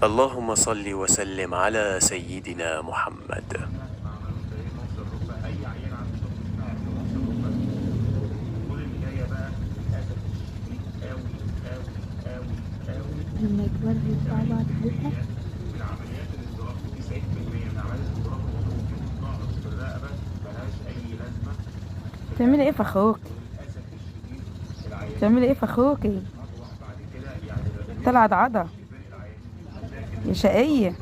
اللهم صل وسلم على سيدنا محمد. لما يكبروا هيطلعوا بعد حلقة. تعملي ايه في اخوك؟ تعملي ايه في اخوكي؟ طلعت عضة يا شقية.